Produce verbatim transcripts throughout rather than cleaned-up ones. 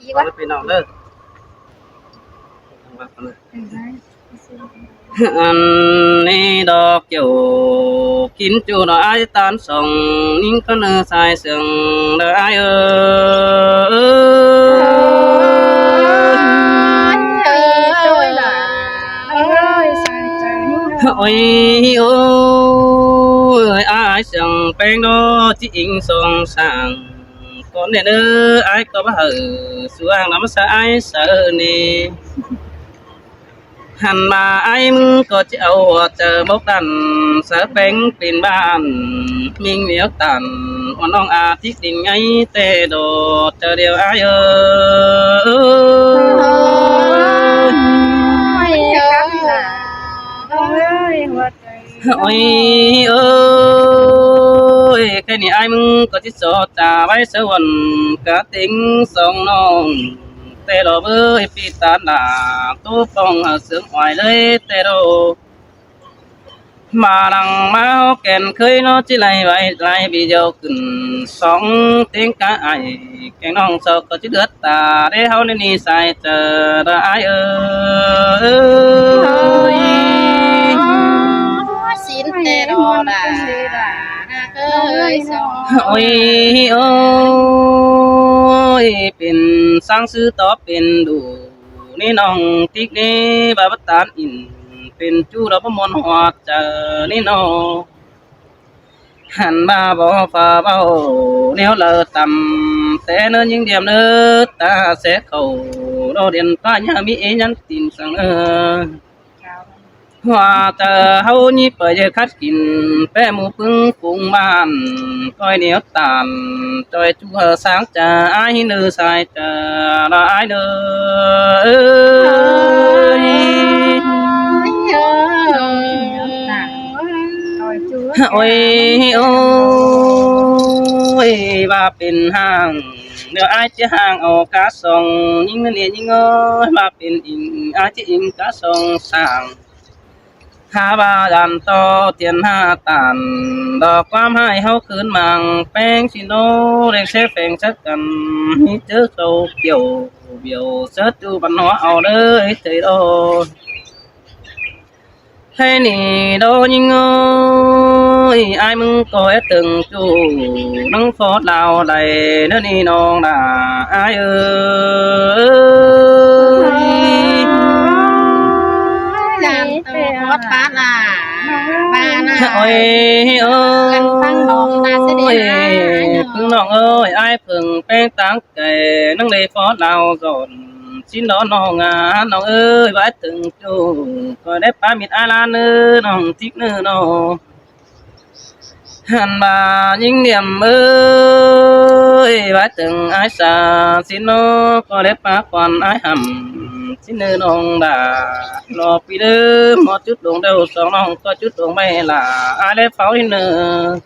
Ý quá. Ăn ꞌnị đo kiẻo kin ꞌchu nó ai ꞌtan song ꞌnhính ꞌcọ ꞌnớ sai sương đa ai ơi. Ôi ôi, ai sương ꞌpéng đó ꞌchí inh song sang. Con ꞌnị ꞌnớ, ai ꞌcọ báu hảư su ang năm sa ai sa ꞌnị. Hẳn ꞌva ai ꞌmứng ꞌcọ ꞌchí au ꞌhọt chaư mốc đăn, sa ꞌpéng pên bản ꞌminh liếu tản, ôn ꞌnọng a thính đin ngay ꞌtẹ đô chaư điêu ai ơi. Ôi ôi, ꞌkhạy ꞌnị ai ꞌmứng ꞌcọ ꞌchí so ta ꞌvạy sa ôn cá ꞌtếng song ꞌnọng ꞌtẹ đô ꞌmới pi ꞌtan đa, ꞌtố pong hảư sương oai ꞌlới ꞌtẹ đô. ꞌMá lăng ꞌmá ꞌhó kẻn ꞌkhới ꞌnọ ꞌchí lai ꞌvạy lai ꞌviđeo khửn song ꞌtếng cá ai kẻng ꞌnọng sau ꞌcọ ꞌchí đớt ta đé ꞌháu ꞌnị ꞌnị sai chaư đa ai ơi. Ôi ôi, pên sáng sư tó pên đủ ꞌnị ꞌnọng tít ꞌnị, ꞌva báu ꞌtan ỉn pên ꞌchu lo báu ꞌmuôn ꞌhọt chaư ꞌnị ꞌnọ. Hẳn ꞌva báu pha báu ꞌnéo laư tăm, té ꞌnớ ꞌnhính điêm ꞌnớ ta ꞌsé khảu đô điện thoại ꞌnhá ꞌmí ế nhắn tin săng ơ. ꞌHọa chaư ꞌháu ꞌnhí pay ꞌdệt khắt kin, ꞌpẹ ꞌmu ꞌpứng phung bản ꞌcoi ꞌnéo tản, ꞌchoi ꞌchu hảư sáng chaư ai ꞌnị ꞌnớ sai chaư đa ai ꞌnớ. Ôi ôi, ꞌva pên hang ꞌnớ ai ꞌchí hang au cá song ꞌnhính ꞌnớ ꞌnị ꞌnhính ơi, ꞌva pên inh ai ꞌchí inh cá song sang. Hák ꞌva dản ꞌto tiên ꞌhạ tản, đo ꞌquám ꞌhại ꞌháu khửn mang ꞌpéng ꞌsịn ꞌnớ, ꞌlẹng ꞌsé pheng sắc căn ꞌmí ꞌchớ sâu kiẻo biẻo sớt ꞌchu văn hóa au đới chaư đô. ꞌKhạy ꞌnị đô ꞌnhính ơi, ai ꞌmứng ꞌcọ é tưng ꞌchu ꞌnăng phót đao đảy ꞌnớ ꞌnị ꞌnọng đa ai ơi. Ôi ôi, ꞌpứng ꞌnọng ơi, ai ꞌphứng ꞌpéng táng cay ꞌnăng đảy phót đao dọn. ꞌSịn đó ꞌnọng à, ꞌnọng ơi, ꞌva tưng ꞌchu ꞌcoi đé pá mít ai ꞌlan ơ, ꞌnọng tít ꞌnớ ꞌnọng. Hẳn ꞌva ꞌnhính điêm ơi, ꞌva tưng ai sa ꞌsịn ꞌnớ, ꞌcoi đé pá quan ai hẳm ꞌsịn ꞌnớ ꞌnọng đa. Lo pi đơ, ꞌmo chút đông đeo song ꞌnọng, ꞌcoi chút đông ꞌvạy lả ai đé pháo ꞌnị ꞌnớ.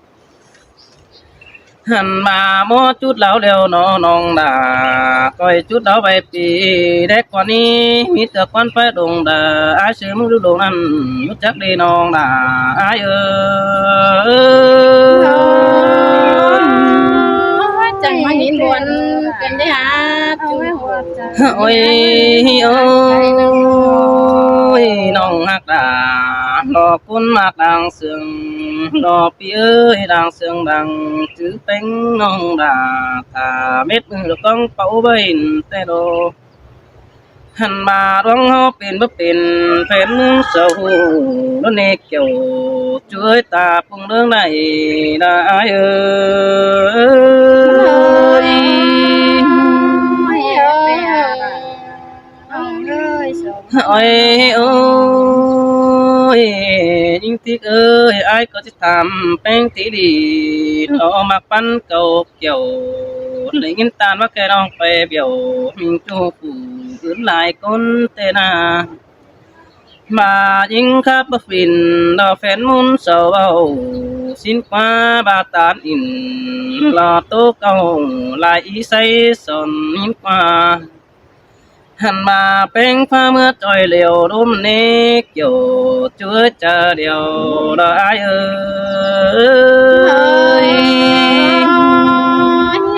Hẳn ꞌva ꞌmo chút đao đeo ꞌnớ ꞌnọng đa, ꞌcoi chút đao ꞌvạy pi đé quan ꞌnị, ꞌmí ꞌtưa quan ꞌpá đông đa, ai sư ꞌmứng đu đông ꞌnặn, ꞌmí chắc đi ꞌnọng đa ai ơi. Ôi ôi, ꞌnọng ꞌhặc đa, lo cún ꞌmặc đang sương, lo pi ơi đang sương đang, chứ ꞌpéng ꞌnọng đa, thả mết ꞌmứ lo cóng páo ꞌvạy ꞌtẹ đô. Hẳn ꞌva ꞌluống ꞌháu pên báu pên, pên ꞌmướng sâu, ꞌlụk ꞌnị kiẻo ꞌchu ơi ta pung ꞌlướng đảy đa ai ơi. Ôi ôi, ꞌnhính tít ơi, ai ꞌcọ ꞌchí tham ꞌpéng tí đi, lo ꞌmặc păn câu kiẻo, đảy ꞌnghín ꞌtan ꞌva kẻ ꞌnọng pay biẻo, ꞌminh ꞌchu phủ ứn lai cốn ꞌtẹ ꞌna. ꞌVa ꞌnhính khắp báu phìn, lo phén ꞌmún sâu báu, ꞌsịn ꞌquá ꞌva ꞌtan ỉn, lo ꞌtố câu lai í sáy son ꞌnhính ꞌquá. Hẳn ꞌva ꞌpéng ꞌphá ꞌmứa ꞌchoi liêu đốm ꞌnị kiẻo ꞌchu ơi chaư điêu đa ai ơi. Ôi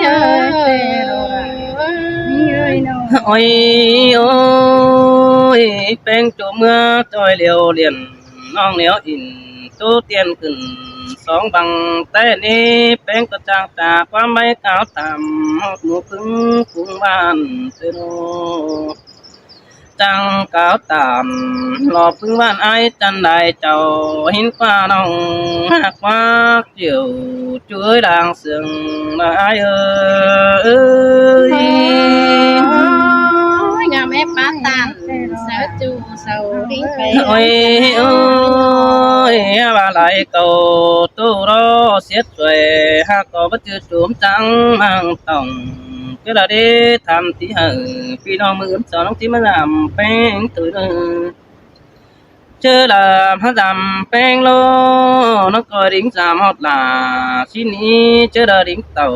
ôi, ꞌnhính ơi ꞌnọ. Ôi, ôi, ꞌpéng ꞌchu ꞌmứa ꞌchoi liêu điện, ꞌnọng liêu in ꞌchu tiên khửn song băng té ꞌnị, ꞌpéng ꞌcọ chang chả ꞌquám ꞌmạy cáo tham ꞌhọt ꞌmú ꞌpứng phung ꞌván ꞌtứ ꞌnô. Chang cáo tham lo ꞌpứng ꞌván ải chăn lai chảu ꞌhịn ꞌquá ꞌnọng ꞌhặc ꞌquá chiêu ꞌchu ới đang sương ꞌnớ ải ơi. Ôi, nhà mẹ bá tàn, sao chu sao đi về. Ôi, ôi, ꞌva lai cầu tu ro siết chuối, ꞌhặc ꞌcọ báu ꞌchư chum chang mang tỏng. ꞌChớ đa đế tham tí hảư ꞌpi ꞌnọng ꞌmự ứn so ꞌnọng tí ꞌmá dăm ꞌpéng tui ꞌnư. ꞌChớ đa ꞌmá dăm ꞌpéng ꞌlô, ꞌnọng ꞌcoi đính dăm ꞌhọt lả ꞌchí ꞌnị, ꞌchớ đa đính tảu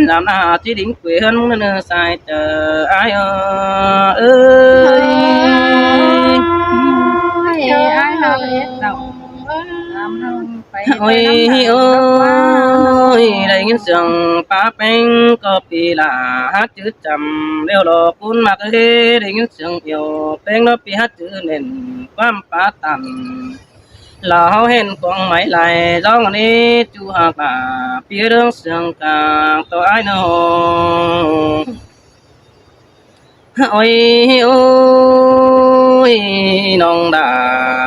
dăm lả ꞌchí đính quê ꞌhướn ꞌmướng ꞌnư sai chả ải ơi. Ôi, ôi, ôi, ôi, đảy ꞌnghín sương pá ꞌpéng ꞌcọ ꞌpi lả hák chứ chăm liêu lo ꞌcốn ꞌmặc ơi, đảy ꞌnghín sương iêu ꞌpéng lo ꞌpi hák chứ nên ꞌquám pá tăn. Lả ꞌháu hên cuông ꞌmạy lai ꞌdóng ꞌnị ꞌchu ꞌhặc lả ꞌpi ꞌlướng sương cang ꞌto ải ꞌnô. Ôi, ôi, ꞌnọng đa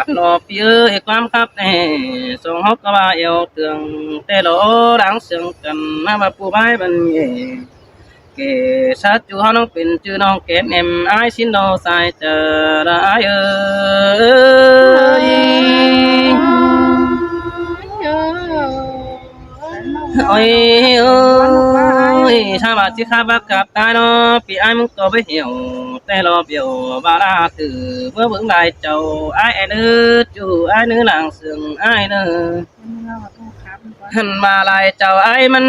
lo ꞌpi ơi, ꞌquám khắp ꞌnị song hốc ꞌcọ ꞌva iêu tường té lo đang sương căn ꞌmá ꞌva pu bái băn ꞌnị. Kể sát ꞌchu ꞌháu ꞌnọng pên ꞌchư ꞌnọng kén em ải ꞌsịn lo sai chả ải ơi. Ôi, ôi, ôi, sao ꞌva ꞌchí khắp bác khắp tai ꞌnớ, ꞌpi ải ꞌmướng ꞌcọ báu hiẻo té lo biêu ꞌva lả thử ꞌmứa bớng lai chảu ải ên ư, ꞌchu ải ꞌnư đang sương ải ꞌnư. Hẳn ꞌva lai chảu ải ꞌmắn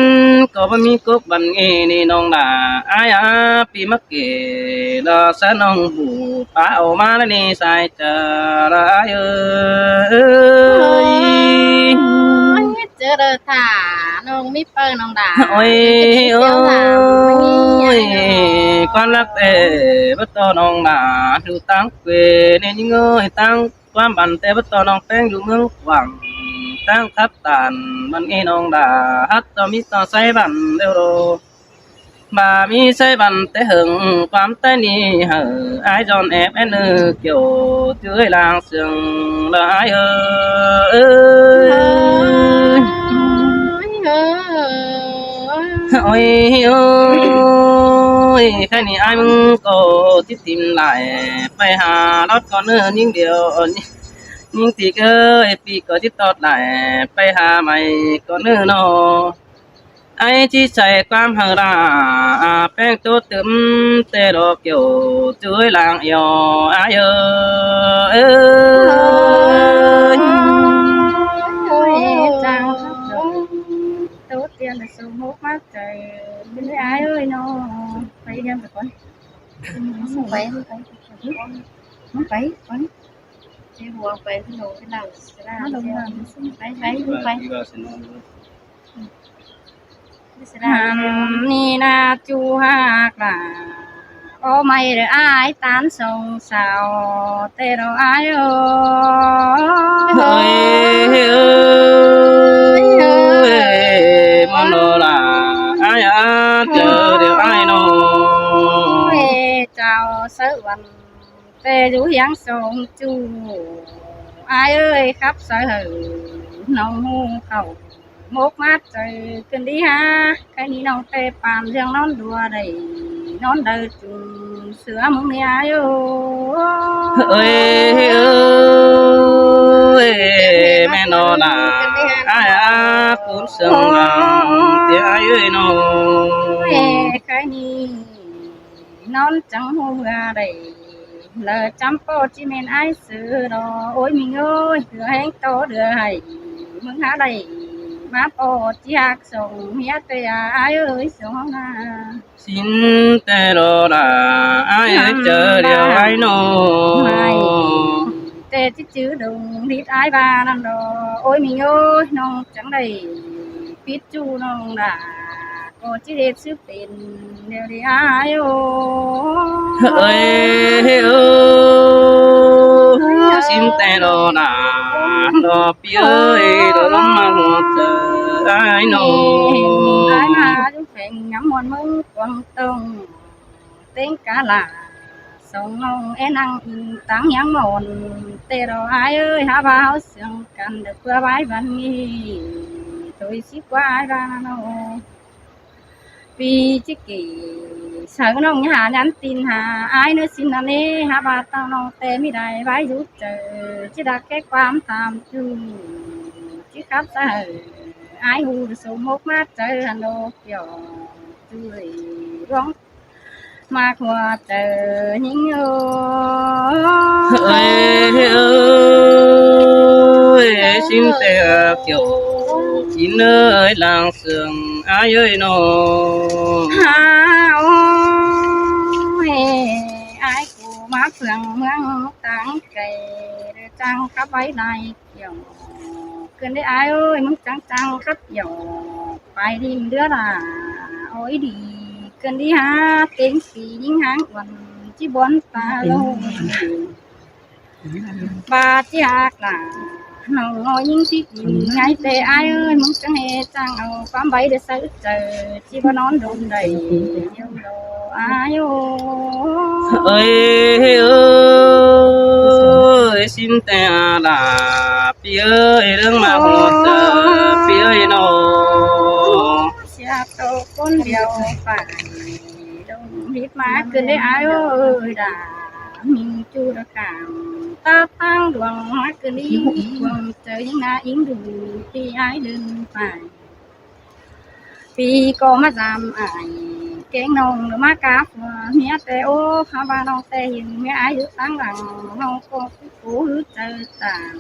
ꞌcọ báu ꞌmí cốc băn ꞌnị ꞌnọng đa ải a, ꞌpi ꞌmá kể lo sa ꞌnọng bú pá au ꞌmá ꞌnị sai chả ải ơi. Ôi, chớ đa thả ꞌnọng ꞌmí pơ ꞌnọng đa. Ôi, ôi, ꞌquám lắc té báu ꞌto ꞌnọng đa, ꞌchu táng quê ꞌnị ꞌnhính ơi, táng ꞌquám băn té báu ꞌto ꞌnọng ꞌpéng ꞌchu ꞌmướng quảng, táng khắp tản băn ꞌnị ꞌnọng đa, hák ꞌto ꞌmí ꞌto sáy băn liêu đô. ꞌVa ꞌmí sáy băn té hơng ꞌquám té ꞌnị hảư ải dọn ép én ư, kiêu ꞌchu ới đang sương ꞌnớ ải ơi. Ôi, ôi, ôi, khay ꞌnị ải ꞌmướng ꞌcọ ꞌchí tìm lai pay ha lót ꞌcọ ꞌnư ꞌnhính điêu, ꞌnhính ꞌti ꞌcơ ꞌpi ꞌcọ ꞌchí tót lai pay ha ꞌmạy ꞌcọ ꞌnư ꞌnớ. Ải ꞌchí sai ꞌquám hảư đa, a, ꞌpéng ꞌchu tứm té lo kiêu ꞌchu ới đang iêu ải ơi. Ôi, chang khắp ꞌchu tiên là số mốc mát trời. Bên đây ai ơi nó. Phải đi ăn phải con. Không phải, không phải. Không phải, con. Đi mua phải cái đồ cái nào. Nó đồng lòng. Phải, phải, không phải. Hẳn ꞌnị ꞌna ꞌchu ꞌhặc lả. Ô ꞌmạy đơ ải tán sông sao té lo ải ơi. Ôi, ôi, ôi, mơn lo lả ải a, chớ điêu ải ꞌnô. Ôi, chào sớ văn. Té dú hiếng sông ꞌchu ải ơi, khắp sa hảư ꞌnọng ꞌhụ khảu mốc mát chảu ꞌcứn đi ha. Khay ꞌnị ꞌnọng té pam ꞌdương ꞌnón đua đảy ꞌnón đaư ꞌchu sứa ꞌmướng ꞌnị ải ơi. Ôi, ôi, ꞌmen ꞌnọ đa ải a, ꞌcốn sương lăng té ải ơi ꞌnô. Ôi, khay ꞌnị ꞌnón chắng ꞌhụ ꞌmưa đảy lỏ chăm ꞌpo ꞌchí ꞌmen ải sư lo. Ôi ꞌmính ơi, ꞌcọ ꞌhéng ꞌto đưa hảư ꞌmướng hák đảy ꞌmá ꞌpo ꞌchí ꞌhặc sông ꞌhiếc té ải ơi sông ꞌna. Sín té lo đa ải ơi, chớ điêu ải ꞌnô. Té ꞌchí chứ đông đít ải ꞌva ꞌnặn lo. Ôi ꞌmính ơi, ꞌnọng chắng đảy pít ꞌchu ꞌnọng đa. ꞌCọ ꞌchí đét sư pên điêu đi ải ơi. Ơi, ơi, xin tê đỏ đà, đỏ pi ơi, đỏ lắm mà một giờ ai nô. Ai mà, chúng phèn ngắm muôn mưng quăng tông, tiếng cá lạ, sống nông é năng in táng nhắm mòn, tê đỏ ai ơi, hả bao sương căn được qua bãi văn nghi, tôi xíp qua ai ra nô. Vì chứ kì, sao nông hả nhắn tin hả, ai nữa xin là nê, hả bà tao nông tê mi đài bãi rút trời, chứ đã kết quan tam chu, chứ khắp xã hội, ai hù số một mát trời Hà Nội kiểu, chu lì rong, mát hoa trời nhính ơi. Ơi, ơi, xin tê kiểu, xin ơi, làng sương ai ơi nô. Hả ôi, ai cù má phường mương táng cây, trăng khắp bãi đài kiểu. Cơn đi ai ơi, mưng trăng trăng khắp kiểu, phải đi đứa là, ôi đi, cơn đi hả, tiếng xì những háng quần, chỉ bốn ta lô. Ba chỉ hạt là, nông ngó những tí nhìn ngay tê ai ơi, mưng trăng hè trăng ao, quán bãi để sớ trời, chỉ có nón đồn đầy, nhiều đồ ai ơi. Ơi, ơi, xin tê à đà, pi ơi, đừng mà một giờ, pi ơi nô. Siap tô con điều phải, đông hít má cơn đi ai ơi, đà, mình chu đã cảm, ta tăng đường má cơn đi, quăng trời những ngã ính đủ, pi ai đơn phải. Pi có má giam ai, kéng nông nó má cá phua, mía tê ô, hả ba nông tê hiền, mía ai hứa tăng lặng, nông có phú hứa trời tàn,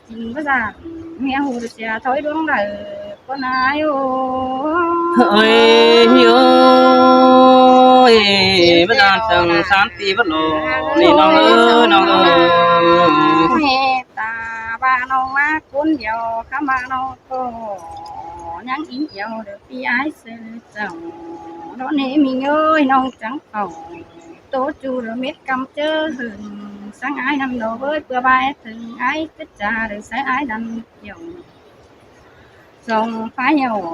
chính có giam, mía hù được xìa thói đuống đời, con ai ô. Ơi, ơi, bất an sẵn sán ti bất lô, nì nông ơi, nông ơi. Mẹ ta ba nông má cuốn điều, khá ba nông cô, nhắn ý nhiều được pi ai sư chồng. Đó nê mình ơi, nông trắng phỏng, tố chu được mết căm chớ hừng, sáng ai năm đầu với bữa bài thường ai cứ trà được sáng ai đăng kiểu. Dòng phá nhiều,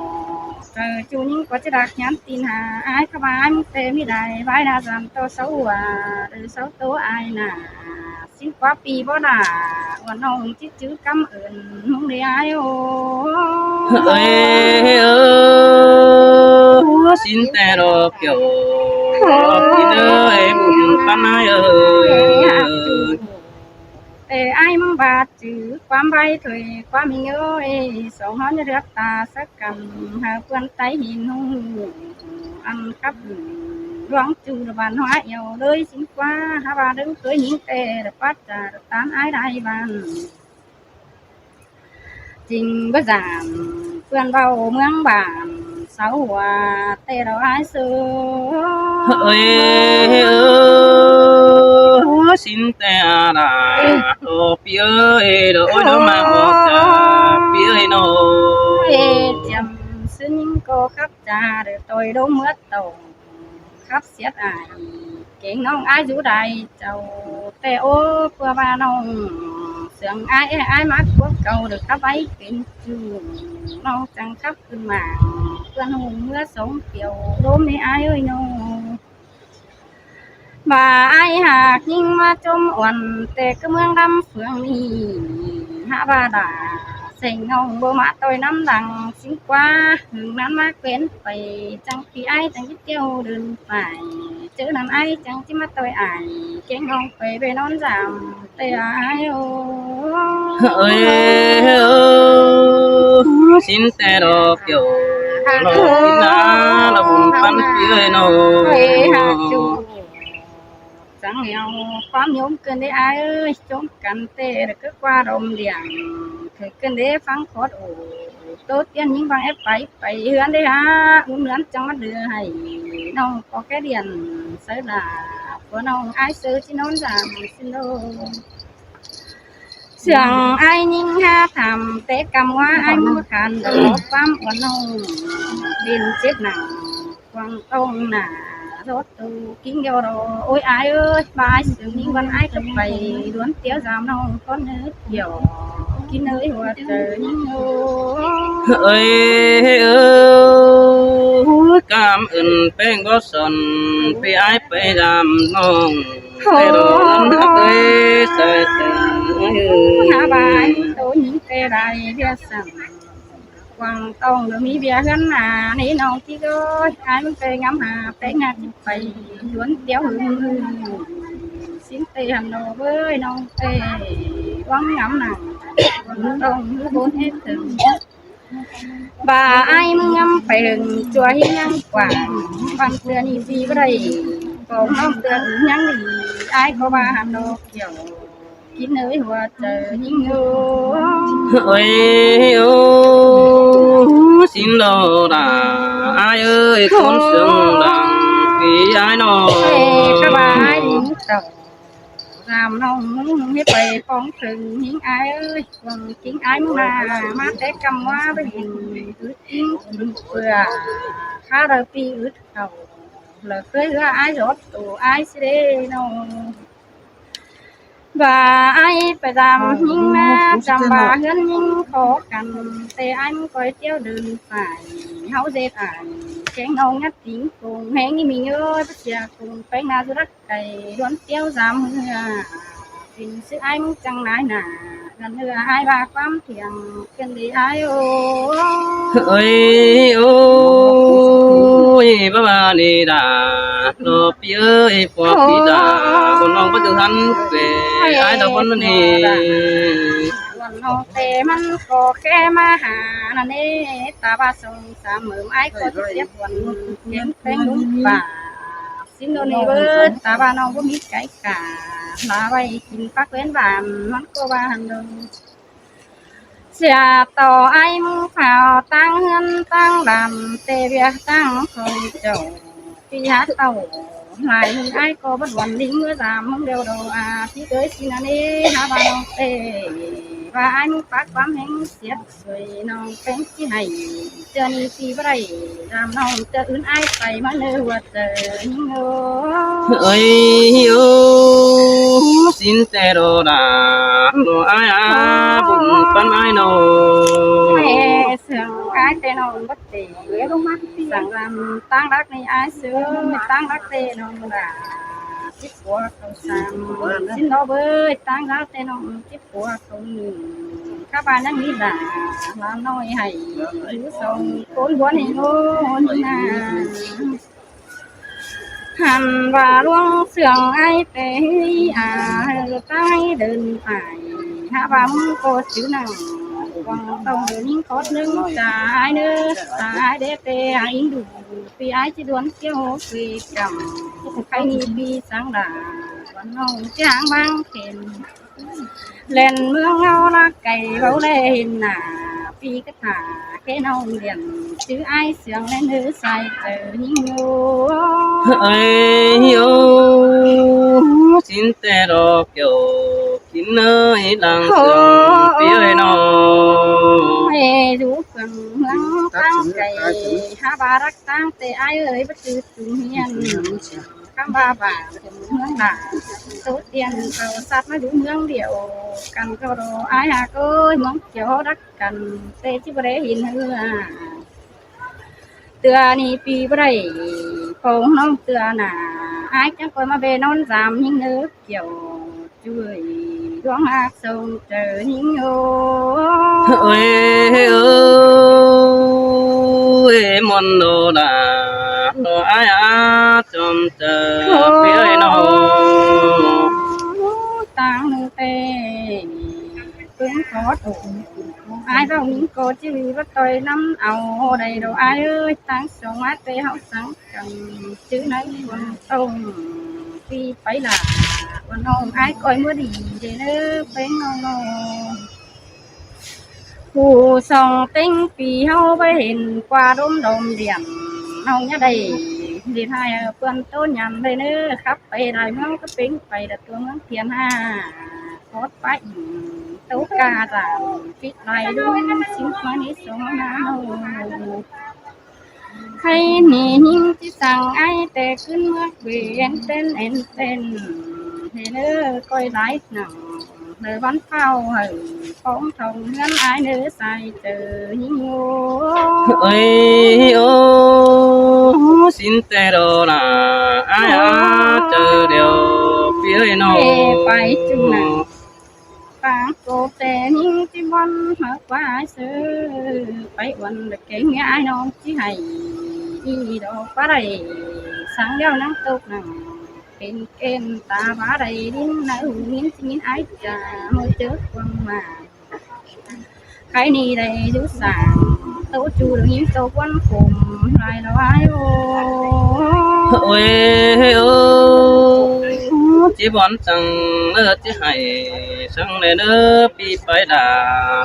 trời chu những có chứ đặc nhắn tin hà, ai khá ba ai mục tê mi đài, vai đa dàm tô sáu hùa, từ sáu tố ai nà, xin quá pi bó đà, ua nông chít chứ căm ơn, mong đi ai ô. Ơi, ơi, xin tê đồ kiểu, xin ơi, bùn bắn ai ơi. Tê ai mong bạt chứ, quán bay thuê, quán mình ơi, sống hót như rớt ta, sắc cầm, hà quần tay hin hùng, ăn khắp, luang chu là bàn hóa yêu, đôi xin qua, hà ba đứng cưới những tê, là phát trà, là tán ai đai bàn. Chính bất giản, quên bao mương bản, sáu hùa, tê đầu ai sư. Ơi, ơi, xin tê à đà, ô pi ơi, đồ ôi, đồ mà ô ta, pi ơi nô. Ê, chăm sư những cô khắp trà, để tôi đố mướt tổ. Khắp siết ai, kéng nông ai dú đài châu, tê ô, pua ba nông, sương ai, ai mát quốc cầu, được khắp báy kính chu, nông trăng khắp cưng mạng, cơn hùng mưa sống kiểu, đố mê ai ơi nông. Ba ai hạc nhưng mà chôm uẩn, tê cứ mương đăm phương nì, hả ba đà, sêng nông bố mát tôi năm đằng, xin qua, hứng nắn mát quên, phải, trăng phi ai, trăng chít kêu đơn phải, chớ nắn ai, trăng chít mát tôi ai, kéng nông phải, bê nón giảm, tê ai ô. Ơi, ơi, xin tê đồ kiểu, nó kín ná, nó bùn bắn phi ơi nô. Ơi, hả chu. Trắng nghèo, quán nhóm cơn đế ai ơi, chống cắn tê, là cứ qua đồn điểm, thử cơn đế phắng khót ổ, tốt tiên những băng ép phải, phải hứa đế hả, uống lướm trong mắt đưa hay, nông có cái điện, sớ là, của nông ai sớ chứ nón ra, xin đô. Sương ai nhìn ha thẳm, té cầm hoa ai mua khăn, đổ bắp quần nông, bên chết nặng, quăng tông nà, ꞌdệt tô ꞌkính ꞌlẹo ꞌló. Ôi ai ơi, ꞌva ai sương ꞌnhính ꞌvắn ai ꞌcọ pay ꞌluốn ꞌtiếu dam ꞌnọng ꞌcốn ꞌnớ ꞌlẹo. ꞌKính ơi ꞌhua ꞌchớ ꞌnhính ơi. Ơi ơi, cảm ơn ꞌpéng báu son ꞌpi ai pay dam ꞌnọng. Ôi ꞌnớ ơi, sai sai ơi. Hả ꞌva ai tô ꞌnhính ꞌtẹ lai ꞌviạk săng. Quảng ꞌtông đu ꞌmí ꞌviạk ꞌhướn ꞌnạ ꞌnị ꞌnọng ꞌpi ơi. Ai ꞌmắn pay ngắm hả ꞌpéng ꞌnạ ꞌchí pay ꞌluốn ꞌtiếu hưng. Sính ꞌtẹ hẳn ꞌnọ ꞌvới ꞌnọng ꞌtẹ quảng ngắm ꞌnạ. Quảng ꞌtông ꞌhứ ꞌbôn ết thửng. ꞌVa ai ꞌmắn ngắm pay hưng ꞌchua ꞌhí ꞌnhắng quảng. ꞌVan ꞌtưa ꞌnị ꞌpi báu đảy. Cỏng ꞌnọng ꞌtưa ꞌnhắng đi. Ai ꞌcọ ꞌva hẳn ꞌnọ ꞌlẹo. ꞌKính ơi ꞌhua ꞌchớ ꞌnhính ơi. Ơi ơi, sính ꞌló đa. Ai ơi, ꞌcốn sương đăng ꞌpi ai ꞌnọ. Ê, ꞌcọ ꞌva ai ꞌnhính ꞌtẹ dam ꞌnọng ꞌmắn ꞌhế pay pong thửng ꞌnhính ai ơi. Quảng ꞌkính ai ꞌmắn ꞌnạ, ꞌmá té ꞌcắm ꞌva báu ꞌhịn ứt ꞌkính ứt ꞌpưa. Khá đaư ꞌpi ứt khảu. Lỏ ꞌkhới ꞌhứa ai ꞌdệt tô ai ꞌsứ đê ꞌnọng. ꞌVa ai pay dam ꞌnhính ꞌnạ, chăm ꞌva ꞌhướn ꞌnhính khó khăn, ꞌtẹ ai ꞌmắn ꞌcoi ꞌtiếu đươn phải, ꞌháu ꞌdệt ai, kéng ꞌnọng ngắt tính cùng, ꞌhéng ꞌnị ꞌmí ơi, báu sia cùng, ꞌpéng ꞌnạ dú đắc cay, ꞌluốn ꞌtiếu dam ꞌhứa, ꞌpứng ꞌsứ ai ꞌmắn chắng nải ꞌnạ, ꞌnặn ꞌhứa ai ꞌva ꞌquám thiêng, ꞌkiên đi ai ơ. Ơi ơi, báu ꞌva đi đa, ꞌló ꞌpi ơi, ꞌpọ ꞌpi đa, ꞌcốn ꞌnọng báu ꞌchư hẳn, ꞌpẹ ai đaư ꞌcốn ꞌnị. ꞌCốn ꞌnọng ꞌtẹ ꞌmắn ꞌcọ ké ꞌmá hả ꞌnặn ꞌnị, ta ꞌva song sam mơm ai ꞌcọ ꞌchí ꞌtiếp ꞌcốn, ꞌkén ꞌpéng lung ꞌva. Sính ꞌnị báu, ta ꞌva ꞌnọng báu ꞌmí cái cả, ꞌlạ ꞌvạy kin pác ꞌvến ꞌva, ꞌmắn ꞌcọ ꞌva hẳn ꞌnọ. Sia ꞌtọ ai ꞌmắn phao ꞌtáng ꞌhướn ꞌtáng đam, ꞌtẹ ꞌviạk ꞌtáng khong chảu, ꞌpi hả ꞌtạu, lai ꞌmắn ai ꞌcọ báu đuôn ꞌlính ꞌmứa dam ꞌmắn ꞌlẹo đo a, ꞌpi ơi sính ꞌnặn ꞌnị, hả ꞌva ꞌnọng ꞌtẹ, ꞌva ai ꞌmắn pác ꞌquám ꞌhéng siết, ꞌsội ꞌnọng ꞌpéng ꞌchí hảy, ꞌtưa ꞌnị ꞌpi báu đảy, dam ꞌnọng ꞌtưa ứn ai pay ꞌmá ꞌnớ ꞌhua ꞌchớ ꞌnhính ơi. Ơi ơi, sính ꞌtẹ ꞌló đa, ꞌló ai a, bun ꞌpắn ai ꞌnọ. Ê, sương ai ꞌtẹ ꞌnọng báu ꞌtẹ, săng dam ꞌtáng đắc ꞌnị ai sương, ꞌtáng đắc ꞌtẹ ꞌnọng đa, síp pua khảu sam, sính ꞌló bới, ꞌtáng đắc ꞌtẹ ꞌnọng síp pua khảu ꞌnị, ꞌcọ ꞌva ꞌnhắng ꞌnị đa, ꞌva ꞌnọi hảy, ꞌlú song ꞌcốn ꞌguốn ꞌhê ꞌnô ꞌnị ꞌnạ. Hẳn ꞌva ꞌluống sương ai ꞌtẹ ꞌhứ a, ꞌhứ ꞌtáng ai đươn phải, hả ꞌva ꞌmắn ꞌcọ chứ nẳng, quảng ꞌtông đươn ꞌnhính khót ꞌnưng ta ai ꞌnớ, ta ai đé ꞌtẹ ai ꞌính đu, ꞌpi ai ꞌchí đuôn ꞌtiếu ꞌquí căm, khay ꞌnị ꞌpi săng đa, quảng ꞌnọng ꞌchí háng ꞌváng khen. Lên ꞌmướng ꞌháu ꞌlạ cay báu ꞌlẹ hên nả, ꞌpi cá thả ké ꞌnọng điện, chứ ai sương lên ꞌhứ sai ꞌchớ ꞌnhính ơi. Ơi ơi, sính ꞌtẹ ꞌló kiẻo, kin ơi lăng sương ꞌpi ơi ꞌnọ. Ê, dú phường ꞌmướng ꞌtáng cay, hả ꞌva đắc ꞌtáng ꞌtẹ ai ơi, báu ꞌchư tủm hiên. ꞌCắm ꞌva ꞌva ꞌmướng đa, số tiền khảu sắt ꞌmá dú ꞌmướng điêu, căn ꞌcọ ꞌló ai hả ꞌcọ ꞌmướng kiẻo đắc căn, ꞌtẹ ꞌchí báu đé hên ꞌhứ a. ꞌTưa ꞌnị ꞌpi báu đảy, khong ꞌnọng ꞌtưa nả, ai chắng ꞌcoi ꞌmá ꞌvê ꞌnón dam ꞌnhính ꞌnớ kiẻo, ꞌchư ꞌluống ꞌhặc sông ꞌchớ ꞌnhính ơi. Ơi ơi, ꞌmuôn ꞌló đa, ꞌló ai a, chom ꞌchớ ꞌpi ơi ꞌnọ. ꞌTáng ꞌnưng ꞌtẹ, ꞌpứng khó tủm, ai ꞌvạu ꞌnhính ꞌcọ ꞌchí báu ꞌtoi ꞌnắm au đảy đo ai ơi, ꞌtáng song ꞌmá ꞌtẹ ꞌháu săng căn, chứ nẳng quảng ꞌtông ꞌpi pay lả, quảng ꞌnọng ai ꞌcoi ꞌmứa đi, đê ꞌnớ ꞌpéng ꞌnọng ꞌnọ. Phủ song ꞌtếng ꞌpi ꞌháu báu hên ꞌquá đốm đom điểm, ꞌnọng ꞌnhá đảy, đi thai ꞌpươn ꞌtố nhẳn đê ꞌnớ, khắp pay đảy ꞌmướng cá ꞌpéng pay đặt tua ꞌmướng thiêng ha, khót pá ỉn, ꞌtố ca đảy, phít lai đu, sính ꞌmá ꞌnị song ꞌnạ ꞌnọng. Khay ꞌnị ꞌhịn ꞌchí săng ải ꞌtẹ ꞌcứn ꞌmứa ꞌquiến ꞌtến ên ꞌtến. Hê ꞌnớ ꞌcoi lai nẳng, lơ ꞌvắn phao hảư phóng thông ꞌhướn ải ꞌnớ sai ꞌchớ ꞌhịn ꞌnô. Ơi, ơ, sính ꞌtẹ đó là ai á ꞌchớ điêu ꞌpi ơi ꞌnô. Hê pay ꞌchu nẳng. Pang cô ꞌtẹ ꞌhịn ꞌchí ꞌmuôn hảư ꞌquá ải ꞌsớ. Pay uôn lơ keng ꞌmía ải ꞌnọng ꞌchí hảy. ꞌI đó ꞌquá đảy săng điêu ꞌnăng tốc nẳng. Pên kên ta bá đảy đin nả hủ ꞌnghín ꞌchí ꞌnghín ải chả ꞌmưa ꞌchớ quăng mả. Khay ꞌnị đảy dú sảng, tô chu đương ꞌnhính tô ꞌquán khủng lai lo ải ơ. Ơi, ơ, ꞌchí bón săng ꞌnớ ꞌchí hảy săng ꞌnớ ꞌpi pay đa,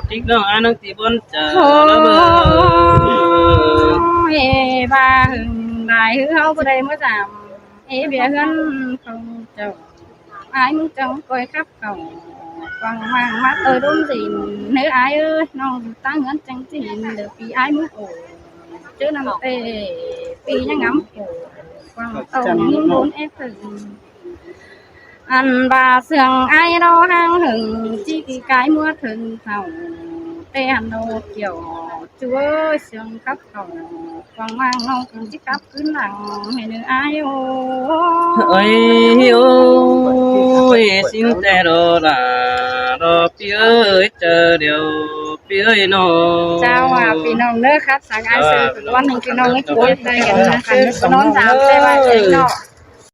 ꞌtí ꞌnọng ải ꞌnăng ꞌchí bón chaư ꞌnớ bơ. Ê, ba hưng đảy hứ ꞌháu bơ đảy ꞌmứa dảm. Ê, bía ꞌhướn không chảu. Ải ꞌmứng chắng ꞌcoi khắp khảu. Quăng ꞌmáng ꞌmá ꞌtoi đốm dên. ꞌNớ ải ơi, ꞌnọng ta ꞌngớn chắng dên, lơ ꞌpi ải ꞌmứng ổ. ꞌChớ ꞌnặn ꞌtẹ, ꞌpi ꞌnhắng ngắm ổ. Quăng tàu ꞌnhắng bốn ép thử. Ăn ba sương ải đó hang hưng, ꞌchí kí cái ꞌmứa thưng thảu. ꞌTẹ hẳn đồ kiểu, chú ơi, sương khắp khảu. Quăng ꞌmáng ꞌnọng ꞌcứn ꞌchí khắp ꞌcứn nẳng, hê ꞌnớ ải ơ. Ơi, ơi, sính ꞌtẹ đó là, đó ꞌpi ơi, ꞌchớ điêu ꞌpi ơi ꞌnô. Chào à, ꞌpi ꞌnọng ꞌnớ khắp săng ải ꞌsớ, ꞌpi ꞌnọng ꞌnớ khắp săng ải ꞌsớ, ꞌpi ꞌnọng dám ꞌtẹ ba ꞌchớ ꞌnọng.